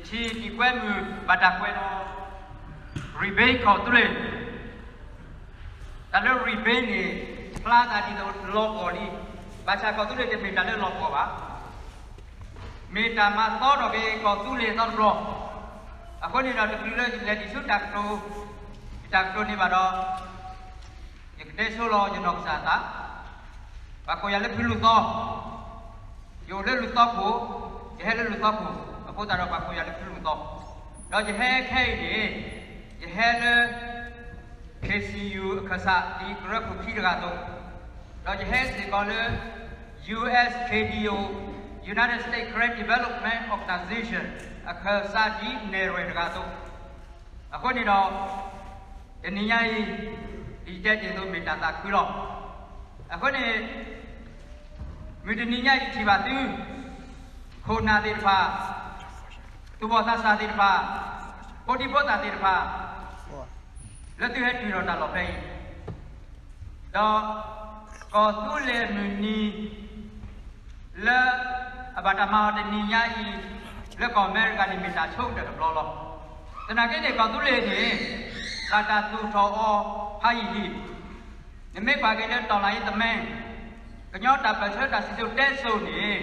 ထံၣ်ကွဲမုာ်ဘၣ်တၢ်ကွဲးလီၤ rebate ကီၢ်သူလ့ၤ, တၢ်လၢ rebate န့ၣ် ဖျါသးဒ်သိးလီၤပှီၢ်လံ, ဘၣ်ဆၣ်ကီၢ်သူလ့ၤတမ့ၢ်တၢ်လၢလီၤပှီၢ်ဘၣ်, မ့ၢ်တၢ်မၤသီထီၣ်က့ၤကီၢ်သူလ့ၤအသီတဘျီ, အဃိန့ၣ်ဒီးတချုးလၢယလဲၤဒံးဆူတၢ်ကတိၤ, ယတၢ်ကတိၤန့ၣ်ဘၣ်ဒီး ယကတဲဆိလီၤယနီၢ်ကစၢ်အသး, ပှၤကိးယၤလၢဖုလူၤသီ, ယအိၣ်လၢလူၤသီခိၣ်, ယဟဲလၢလူၤသီခိၣ်, အဃိသတးဒီးပှၤကိးယၤလၢဖုလူၤသီ, ဒီးယဟဲခဲအံၤန့ၣ်, ယဟဲလၢ KCU အခၢၣ်စးဒ်ကရၢခိၣ်ခံတဂၤအသိး, ဒီးယဟဲစ့ၢ်ကီးလၢ USKDO, United States Karen Development Organization အခၢၣ်စးဒ်နဲၣ်ရွဲၣ်တဂၤအသိး, အဃိန့ၣ်ဒီး တနံၤညါအံၤ ဒ်ယတဲတ့ၢ်အသိးမ့ၢ်တၢ်သးခုလီၤ. အဃိန့ၣ် မုၢ်တနံၤညါအံၤထံၣ်ဘၣ်သု ခိၣ်နၢ်သ့ၣ်တဖၣ်, သူၣ်ဘီၣ်သးစၢ်သ့ၣ်တဖၣ်, ဖိဒံဖိသၣ်သ့ၣ်တဖၣ်, လၢသုဟဲတုၤထီၣ်တၢ်လီၢ်ဖဲအံၤ, ဒီး ကီၢ်သူလ့ၤအမုၢ်နံၤ လၢအဘၣ်တၢ်မၤအီၤတနံၤညါအံၤ လၢကီၢ်အမဲရကၤန့ၣ်မ့ၢ်တၢ်ဆိကတၢၢ်တဘျီလီၤ. သနာ်က့န့ၣ် ကီၢ်သူလ့ၤန့ၣ် ဘၣ်တၢ်သူၣ်ထီၣ်အီၤဖးယံာ်လံ. နမ့ၢ်ကွၢ်က့ၤလၢ တော်လှန်ရေးသမိုင်း, ကညီတၢ်ပၢၢ်ဆၢတၢ်စံၣ်စိၤတဲစိၤန့ၣ်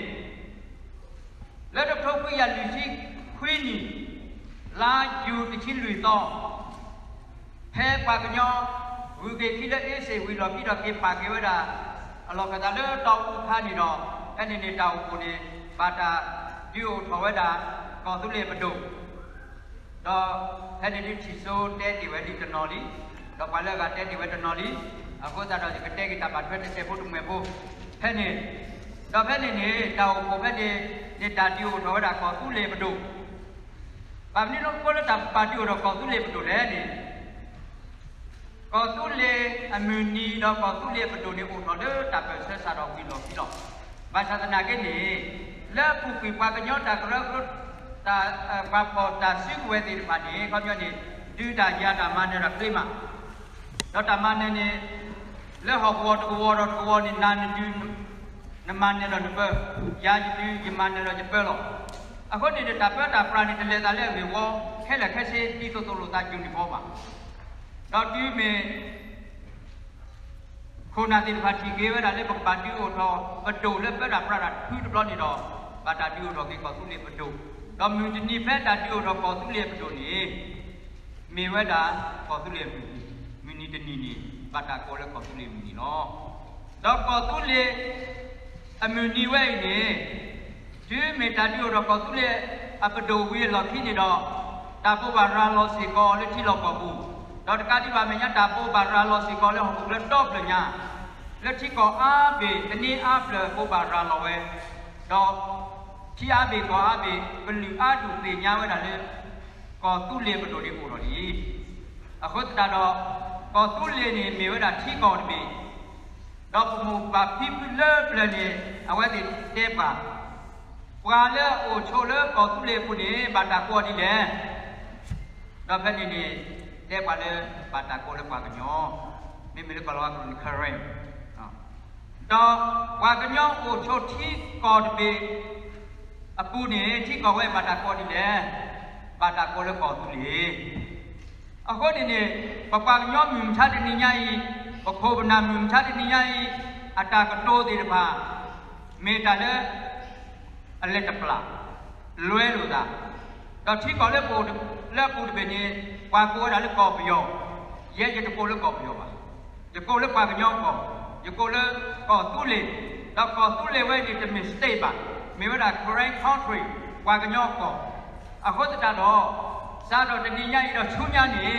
လၢတကထိခွံကယၤလွံၢ်ဆံခွံနံၣ် လါယူၤတဆံလွံၢ်သီ ဖဲပှၤကညီ ဂုၤက့ၤခံလၢအ့စ့ၣ်ဝံၤလီၢ်ခံဒီးက့ၤပာ်က့ၤဝဲဒၣ် အလီၢ်ခၢၣ်သးလၢတီအူအခါန့ၣ်ဒီး ဖဲန့ၣ်န့ၣ်တၢ်အိၣ်ဖှိၣ်န့ၣ် ဘၣ်တၢ်ဒုးအိၣ်ထီၣ်ဝဲဒၣ် ကီၢ်သူလ့ၤပဒိၣ် ဒီးဖဲန့ၣ်ဒုးထံၣ်စိတဲတ့ၢ်ဝဲဒ်တနီၤလံ, ဒီးပှၤလၢအဂၤတဲတ့ၢ်ဝဲတနီၤလံ, အဃိသတးဒီးယကတဲက့ၤတၢ်ဘၣ်ထွဲတစဲးဖိတမှဲၤဖိ ဖဲန့ၣ်, ဒီးဖဲန့ၣ်န့ၣ် တၢ်အိၣ်ဖှိၣ်ဖဲန့ၣ် န့ၣ်တၢ်ဒုးအိၣ်ထီၣ်ဝဲဒၣ်ကီၢ်သူလ့ၤပဒိၣ်, ဘၣ်မနုၤအဃိလၢတၢ်ပာ်ဒုးအိၣ်ထီၣ်ကီၢ်သူလ့ၤပဒိၣ်လဲၣ်န့ၣ် ကီၢ်သူလ့ၤအမုၢ်နံၤဒီးကီၢ်သူလ့ၤအပဒိၣ်န့ၣ် အိၣ်ထီၣ်လၢတၢ်ပၢၢ်ဆၢစးထီၣ်ဝံၤလီၢ်ခံလီၤ. ဘၣ်ဆၣ်သနာ်က့န့ၣ် လၢအပူၤကွံာ်ပှၤကညီတၢ်ကရၢကရိ တၢ်ပာ်ဖှိၣ်တၢ်စုကဝဲၤသ့ၣ်တဖၣ်န့ၣ် ခီပညီန့ၣ် ဒုးတၢ်ယၤတၢ်မၤနၢၤတၢ်ချ့မး, ဒီးတၢ်မၤနၢၤန့ၣ် လၢဟီၣ်ကဝီၤတကဝီၤဒီးတကဝီၤန့ၣ် နၤနဒုး နမၤနၢၤဒီးနပၢ, ယၤယဒုး ယမၤနၢၤဒီးယပၢလီၤ. အဃိန့ၣ် တၢ်ပၢတၢ်ပြးန့ၣ် တလဲၤသးလၢအဂ့ၢ်ဝီ ခဲလၢာ်ခဲဆ့ ဒ်သိးသိးလိာ်သး uniform ဘၣ်. ဒီးတုၤမ့ၢ် ခိၣ်နၢ်သ့ၣ်တဖၣ်ထံၣ်က့ၤဝဲဒၣ်လၢပကဘၣ်ဒုးအိၣ်ထီၣ် ပဒိၣ်လၢပၢတၢ်ပြးတၢ်ဖုတဘျီန့ၣ်ဒီး ဘၣ်တၢ်ဒုးအိၣ်ထီၣ်က့ၤကီၢ်သူလ့ၤပဒိၣ်, ဒီးမုၢ်တနံၤဖဲတၢ်ဒုးအိၣ်ထီၣ်ကီၢ်သူလ့ၤပဒိၣ်န့ၣ် မ့ၢ်ဝဲဒၣ်ကီၢ်သူလ့ၤအမုၢ်နံၤ, မုၢ်နံၤတနံၤန့ၣ် ဘၣ်တၢ်ကိးလၢကီၢ်သူလ့ၤအမုၢ်နံၤလီၤ. ဒီးကီၢ်သူလ့ၤအမုၢ်နံၤဝဲအံၤန့ၣ် တုၤမ့ၢ်တၢ်ဒုးအိၣ်ထီၣ်ကီၢ်သူလ့ၤအပဒိၣ်ဝံၤအလီၢ်ခံန့ၣ်ဒီး တၢ်ဘိးဘၣ်ရၤလီၤစ့ၢ်ကီးလၢထံလီၢ်ကီၢ်ပူၤ, ဒီးတကးဒံးဘၣ်မဲာ်ညါ တၢ်ဘိးဘၣ်ရၤလီၤစ့ၢ်ကီးလၢဟီၣ်ခိၣ်ချၢဒီဖျၢၣ်ညါ, လၢထံကီၢ်အါဘ့ၣ် သန့အါဖျၢၣ်ဘိးဘၣ်ရၤလီၤဝဲ, ဒီးထံအါဘ့ၣ်ကီၢ်အါဘ့ၣ် ကလုာ်အါဒူၣ်သ့ၣ်ညါဝဲဒၣ်လၢ ကီၢ်သူလ့ၤပဒိၣ်န့ၣ်အိၣ်ထီၣ်လံ. အဃိသတးဒီး ကီၢ်သူလ့ၤန့ၣ်မ့ၢ်ဝဲဒၣ်ထံကီၢ်တဘ့ၣ်, ဒီးပမိၢ်ပၢ်ဖံဖုလၢပျၢၤန့ၣ် အဝဲသ့ၣ်တဲပှၤ, ပှၤလၢအအိၣ်ဆိးလၢကီၢ်သူလ့ၤအပူၤန့ၣ် ဘၣ်တၢ်ကိးဒ်လဲၣ်. ဒီးဖဲန့ၣ်န့ၣ် တဲပှၤလၢ ဘၣ်တၢ်ကိးလၢပှၤကညီ, မ့မ့ၢ်လၢကီၢ်လီၤဝါကရၢန့ၣ် Karen, ဒီးပှၤကညီအိၣ်ဆိးထံကီၢ်တဘ့ၣ်အပူၤန့ၣ် ထံကီၢ်ဝဲဘၣ်တၢ်ကိးဒ်လဲၣ်, ဘၣ်တၢ်ကိးလၢကီၢ်သူလ့ၤ. အဃိန့ၣ်န့ၣ် ပပှၤကညီမုၢ်မဆါတနံၤညါအံၤ, ပခိၣ်ပနၢ်မုၢ်မဆါတနံၤညါအံၤ အတၢ်ကတိၤသ့ၣ်တဖၣ် မ့ၢ်တၢ်လၢ အလဲၤတပျၢ် လဲလိာ်သး, ဒီးထံကီၢ်လၢပအိၣ်လၢအပူၤတဘ့ၣ်န့ၣ် ပှၤကိးဝဲဒၣ်လၢကီၢ်ပယီၤ, ယဲယတကိးလၢကီၢ်ပယီၤဘၣ်, ယကိးလၢပှၤကညီကီၢ်, ယကိးလၢကီၢ်သူလ့ၤ, ဒီးကီၢ်သူလ့ၤဝဲန့ၣ်တမ့ၢ် state ဘၣ်, မ့ၢ်ဝဲဒၣ် Karen Country ပှၤကညီကီၢ်, အဃိသတးဒီး စးထီၣ်တနံၤညါအံၤဒီးဆူညါန့ၣ်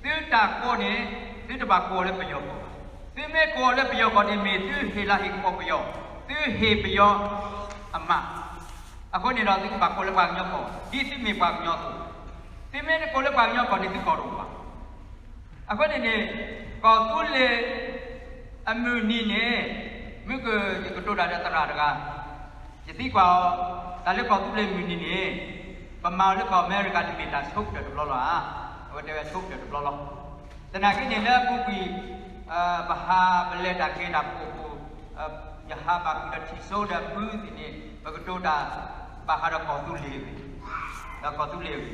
သုတၢ်ကိးန့ၣ် သုတဘၣ်ကိးလၢပယီၤကီၢ်ဘၣ်, သုမ့ၢ်ကိးလၢပယီၤကီၢ်န့ၣ် မ့ၢ်သုဟ့ၣ်လၤဟ့ၣ်ကပီၤပယီၤ, သုဟ့ၣ်ပယီၤအမး, အဃိန့ၣ်ဒီးသုကဘၣ်ကိးလၢပှၤကညီကီၢ် ဒ်သုမ့ၢ်ပှၤကညီအသိး, သုမ့ၢ်တကိးလၢပှၤကညီကီၢ်န့ၣ် သုကီၢ်တအိၣ်ဘၣ်. အဃိန့ၣ်န့ၣ် ကီၢ်သူလ့ၤအမုၢ်နံၤန့ၣ် မုၢ်ကယကတိၤတၢ်ဒီးသရၣ်တဂၤ, ယသံကွၢ်အီၤ, တၢ်လၢကီၢ်သူလ့ၤမုၢ်နံၤန့ၣ် ပမၤအီၤလၢကီၢ်အမဲရကၤန့ၣ်မ့ၢ်တၢ်ဆိကတၢၢ်တဘျီလီၤဧါ. အဝဲတဲဝဲဆိကတၢၢ်တဘျီလီၤ. သနာ်က့န့ၣ်လၢအပူၤကွံာ် ပဟးပလဲၤတၢ်က့ၤတၢ်ဖှိၣ်ပူၤ, ယဟးဘၣ်ဃုာ်ဒီးထံၣ်စိဒီးဖုသ့ၣ်န့ၣ် ပကတိၤတၢ်ဘၣ်ဃးဒီးကီၢ်သူလ့ၤဝဲ ကီၢ်သူလ့ၤ,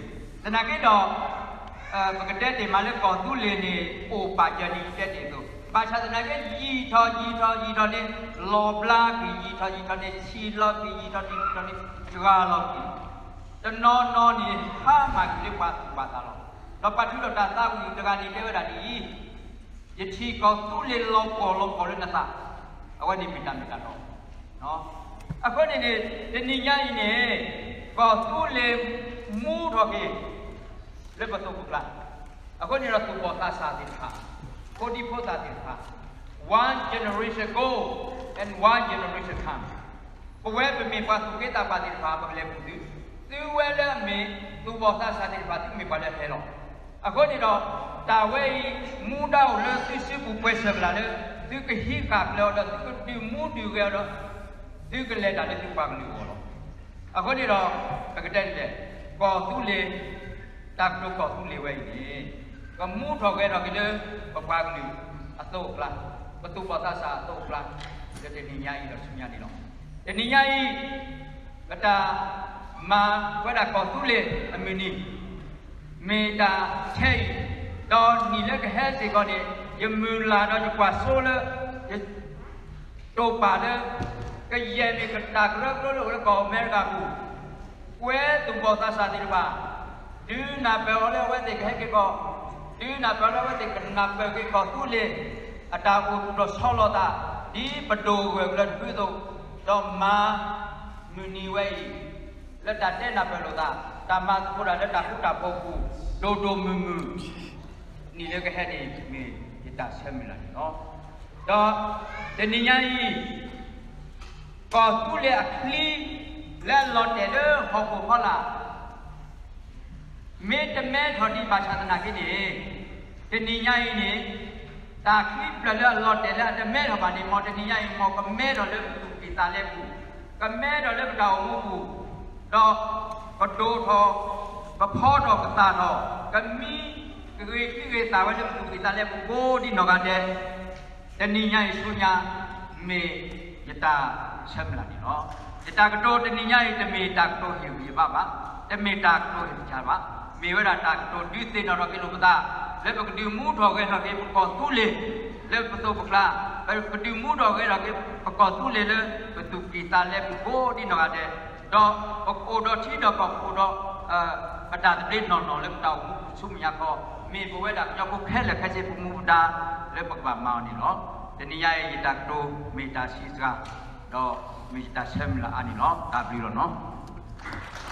သနာ်က့ဒီး ပကတဲတ့ၢ်မးလၢကီၢ်သူလ့ၤန့ၣ် အိၣ်ပာ်စၢၤဒ်ယတဲတ့ၢ်အသိး, ဘၣ်ဆၣ်သနာ်က့ ယံာ်ထီၣ်ယံာ်ထီၣ်ယံာ်ထီၣ်န့ၣ် လီၤဘျါကွံာ် ယံာ်ထီၣ်ယံာ်ထီၣ်န့ၣ် ဆံးလီၤကွံာ် ယံာ်ထီၣ်ယံာ်ထီၣ်န့ၣ် စှၤလီၤကွံာ်, တနီၤနီၤန့ၣ် ဟါမၢ်ကွံာ်လၢပှၤသူၣ်ပှၤသးလီၤ. ဒီးပှၤထုးထီၣ်တၢ်သးဝံၣ်တဂၤန့ၣ်တဲဝဲဒၣ်ဒ်အံၤ, ယထံၣ်ကီၢ်သူလ့ၤလီၤပှီၢ်လီၤပှီၢ်လၢနသး, အဝဲန့ၣ်မ့ၢ်တၢ်မ့ၢ်တၢ်တီ အဃိန့ၣ်န့ၣ် တနံၤညါအံၤန့ၣ် ကီၢ်သူလ့ၤမူထီၣ်က့ၤ လၢပသိးပကျါ, အဃိန့ၣ်ဒီးသူၣ်ဘီၣ်သးစၢ်သ့ၣ်တဖၣ်, ဖိဒံဖိသၣ်သ့ၣ်တဖၣ်, one generation go and one generation come, ပဝဲပမ့ၢ်ပှၤသူၣ်က့သးပှၢ်သ့ၣ်တဖၣ် ပကလဲၤပူၤသု, သုဝဲလၢအမ့ၢ်သူၣ်ဘီၣ်သးစၢ်သ့ၣ်တဖၣ် သုမ့ၢ်ပှၤလၢအဟဲလီၤ. အဃိန့ၣ်ဒီး တၢ်ဝဲအံၤ မူဒါအိၣ်လၢသုစုပူၤပှဲၤဆၢကလးလၢ သုကဟံးဃာ်ကျဲအီၤဒီး သုကဒုးမူဒုးဂဲၤအီၤဒီး သုကလဲၤတၢ်လၢသုပှၤကလုာ်အဂီၢ်လီၤ. အဃိန့ၣ်ဒီး ပကတဲဒ်လဲၣ်, ကီၢ်သူလ့ၤ, တၢ်ကတိၤကီၢ်သူလ့ၤဝဲအံၤန့ၣ် ကမူထီၣ်ဂဲၤထီၣ်က့ၤလၢ ပပှၤကလုာ်အသိးအကျါ, ပသူၣ်ဘီၣ်သးစၢ်အသိးအကျါ, လၢတနံၤညါအံၤဒီးဆူညါန့ၣ်လီၤ. တနံၤညါအံၤ ပတၢ်မၤဝဲဒၣ်ကီၢ်သူလ့ၤအမုၢ်နံၤ မ့ၢ်တၢ်ထဲအံၤ, ဒီးနံၣ်လၢကဟဲစ့ၢ်ကီးန့ၣ် ယမုၢ်လၢ်ဒီးယကွၢ်စိလၢ ယတိာ်ပာ်လၢ ကယဲၢ်မ့ၢ်တၢ်ကရၢကရိလၢအိၣ်လၢကီၢ်အမဲရကၤပူၤ, ပှၤသူၣ်ဘီၣ်သးစၢ်သ့ၣ်တဖၣ် ဒုးနၢ်ပၢၢ်အီၤလၢအဝဲသ့ၣ်ကဟဲက့ၤကီး, ဒုးနၢ်ပၢၢ်လၢအဝဲသ့ၣ်ကနၢ်ပၢၢ်က့ၤကီၢ်သူလ့ၤ အတၢ်အိၣ်သူၣ်ထီၣ်ဆီလီၤသး ဒ်ပဒိၣ်ဂၢၢ်ကျၢၤတဖုအသိး, ဒီးမၤမုၢ်နံၤဝဲအံၤ လၢတၢ်တဲနၢ်ပၢၢ်လိာ်သး, တၢ်မၤသကိးတၢ်လၢတၢ်ဃူတၢ်ဖိးပူၤ ဒိၣ်ဒိၣ်မုၢ်မုၢ်, နံၣ်လၢကဟဲန့ၣ် မ့ၢ်ယတၢ်ဆၢမုၢ်လၢ်န့ၣ်လီၤ. ဒီးတနံၤညါအံၤ ကီၢ်သူလ့ၤအချံ လၢအလီၤတဲာ်လၢဟီၣ်ခိၣ်ဖီလာ် မ့ၢ်တမဲထီၣ်ဒံးဘၣ်ဆၣ်သနာ်က့န့ၣ်, တနံၤညါအံၤန့ၣ် တၢ်ချံပျၢၢ်လၢအလီၤတဲာ်လၢအတမဲထီၣ်ဘၣ်န့ၣ် မ်တနံၤညါအံၤမ်ကမဲထီၣ်လၢပသူၣ်ကံၢ်သးလဲပူၤ, ကမဲထီၣ်လၢပတၢ်အိၣ်မူပူၤ, ဒီးကဒိၣ်ထီၣ်, ကဖီထီၣ်ကသၣ်ထီၣ်, ကမံကဂ့ၤခံဂ့ၤသးဝဲလၢပသူၣ်ကံၢ်သးလဲပူၤကိးဒ်နီၢ်ဂၤဒဲး တနံၤညါအံၤဆူညါ မ့ၢ်ယတၢ်ဆၢမုၢ်လၢ်န့ၣ်လီၤ. ယတၢ်ကတိၤတနံၤညါအံၤ တမ့ၢ်တၢ်ကတိၤဟ့ၣ်ဂံၢ်ဟ့ၣ်ဘါဘၣ်, တမ့ၢ်တၢ်ကတိၤဟ့ၣ်ကစၢ်ဘၣ်, မ့ၢ်ဝဲဒၣ်တၢ်ကတိၤဒုးသ့ၣ်နီၣ်ထီၣ်က့ၤလိာ်ပသး လၢပကဒုးမူထီၣ်ဂဲၤထီၣ်က့ၤပကီၢ်သူလ့ၤ လၢပသိးပကျါ, ပကဒုးမူထီၣ်ဂဲၤထီၣ်က့ၤပကီၢ်သူလ့ၤလၢ ပသူၣ်ကံၢ်သးလဲပူၤကိးဒ်နီၢ်ဂၤဒဲး, ဒီးပကအိၣ်ဒီးထံဒီးကီၢ်ပအိၣ်ဒီး ပတၢ်သဘျ့နီၢ်နီၢ်လၢပတၢ်အိၣ်မူပူၤဆူမဲာ်ညါခီ, မ့ၢ်ပဝဲဒၣ်ကညီဖိခဲလၢာ်ခဲဆ့ပမူပဒါ လၢပကဘၣ်မၤအီၤန့ၣ်လီၤ. တနံၤညါအံၤယတၢ်ကတိၤမ့ၢ်တၢ်စံးစှၤ, ဒီးမ့ၢ်ယတၢ်ဆၢမုၢ်လၢ်အါန့ၣ်လီၤ. တၢ်ဘျုးလီၤနီၤ.